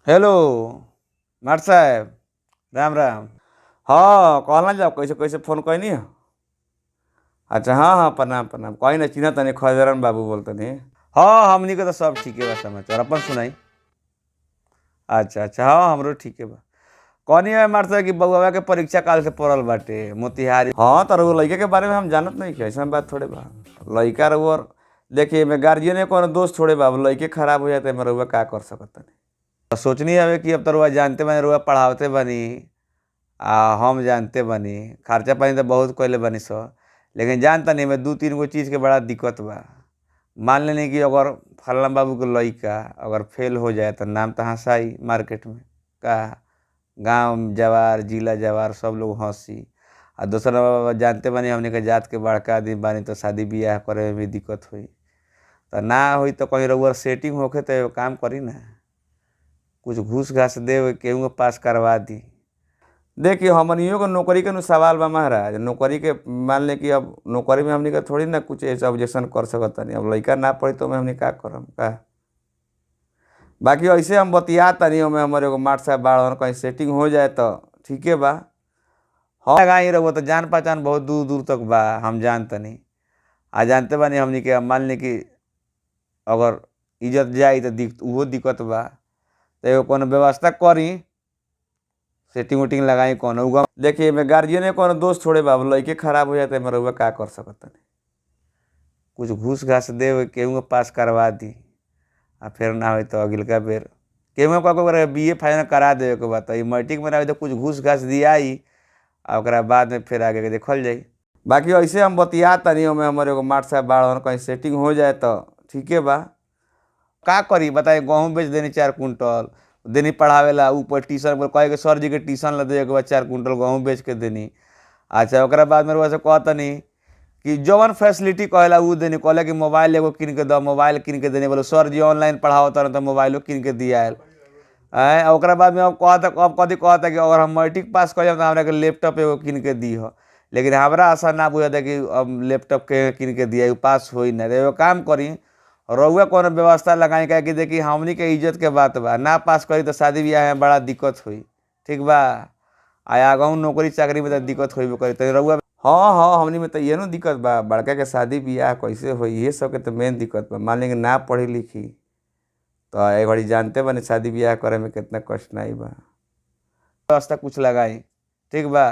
Hello मार साहेब, राम राम। हाँ कहला जाओ कैसे कैसे फोन कैनी हो। अच्छा हाँ हाँ, प्रणाम प्रणाम। कहीं ना चिन्ह तनी खजरन बाबू बोलतनी। हाँ हमनी के तो सब ठीके बा, समाचार अपन सुनाई। अच्छा अच्छा, हाँ हमरो ठीके बा। कहनी है मार साहब कि बउवा के परीक्षा काल से पड़ल बाटे मोतिहारी। हाँ तो रउआ लइका के बारे में हम जानत नहीं, ऐसा बात थोड़े बा। लइका रउआ देखिए एमे गार्जियन कोनो दोष थोड़े बा, अब लइके खराब हो जाते रउआ का कर सकत तनी। सोचनी हवे कि अब तो रउआ जानते बानी, रउआ पढ़ावते बानी आ हम जानते बानी, खर्चा पानी तो बहुत कइले बानी स, लेकिन जानतनी एमे 2-3 गो चीज़ के बड़ा दिक्कत बा। मान लेनी कि अगर फलाना बाबू के लइका अगर फेल हो जाए तो नाम तो हंसाई मार्केट में, का गांव जवार जिला जवार सब लोग हंसी। आ दोसर बाबा जानते बानी हमनी के जात के बड़का आदमी बानी तो शादी बियाह करे में भी दिक्कत होई, तो ना होई तो कहीं रउआ सेटिंग होखे तो एगो काम करी ना, कुछ घूस घास दे केहू पास करवा दी। देखिए हमनियों के नौकरी के सवाल बा महाराज, नौकरी के मान ले कि अब नौकरी में हमनी के थोड़ी ना कुछ ऐसा ऑब्जेक्शन कर सकत तनी। अब लइका ना पढ़ी तो हमनी का करम का। बाकी ऐसे हम बतिया तनी, ओमे हमर एगो मार साहब बाड़न, कहीं सेटिंग हो जाए तो ठीके बा। हाँ लगाई रहो तो जान पहचान बहुत दूर दूर तक बा, हम जानतनी आ जानते बानी हमनी के। मान ली कि अगर इज्जत जाई तो उहो दिक्कत बा, तो एगो कोनो व्यवस्था करी, सेटिंग उटिंग लगाई कोनो। देखिए एमे गार्जियन कोनो दोष थोड़े बा, अब लइके खराब हो जाते रउआ का कर सकत तनी। कुछ घूस घास दे केहू पास करवा दी, आ फिर ना हो तो अगिलका बेर केहू कह बी ए फाइनल करा देवे के बा, तो मैट्रिक में ना हो तो कुछ घूस घास दियाई आ ओकरा बाद में फिर आगे के देखल जाई। बाकी ऐसे हम बतिया तनी, ओमे हमर एगो मार साहब बाड़न, कहीं सेटिंग हो जाए तो ठीके बा। का करी बताए, गहूँ बेच देनी 4 कुंटल देनी पढ़ावेला, ऊपर ट्यूशन पर कहे के सर जी के ट्यूशन ला देवे के बाद 4 कुंटल गहूँ बेच के देनी। अच्छा ओकरा बाद में रउआ से कहतनी कि जवन फैसिलिटी कहेला उ देनी, कहला कि मोबाइल एगो किन के दो, मोबाइल किन के देनी, बोलो सर जी ऑनलाइन पढ़ावत रहे तो मोबाइलो किन के दियाल। आए ओकरा बाद में अब कहता, अब कथी कहता कि अगर हम मैट्रिक पास कर जाम तो हमरा के लैपटॉप एगो किन के दीह, लेकिन हमरा आशा ना बुझाता कि अब लैपटॉप के किन के दिया, पास होई ना। एगो काम करी रउआ कोनो व्यवस्था लगाई, काहे कि देखी हमनी के इज्जत के बात बा, ना पास करी तो शादी बियाह में बड़ा दिक्कत होई, ठीक बा। आ आगहु नौकरी चाकरी में तो दिक्कत होइबे करी तो रउआ। हाँ हाँ हमनी में तो इहे नु दिक्कत बा, बड़का के शादी बियाह कैसे होई इहे सब के तो मेन दिक्कत बा। मान ली कि ना पढ़ी लिखी तो ए घड़ी जानते बानी शादी बियाह करे में कितना कठिनाई बा। व्यवस्था कुछ लगाई, ठीक बा।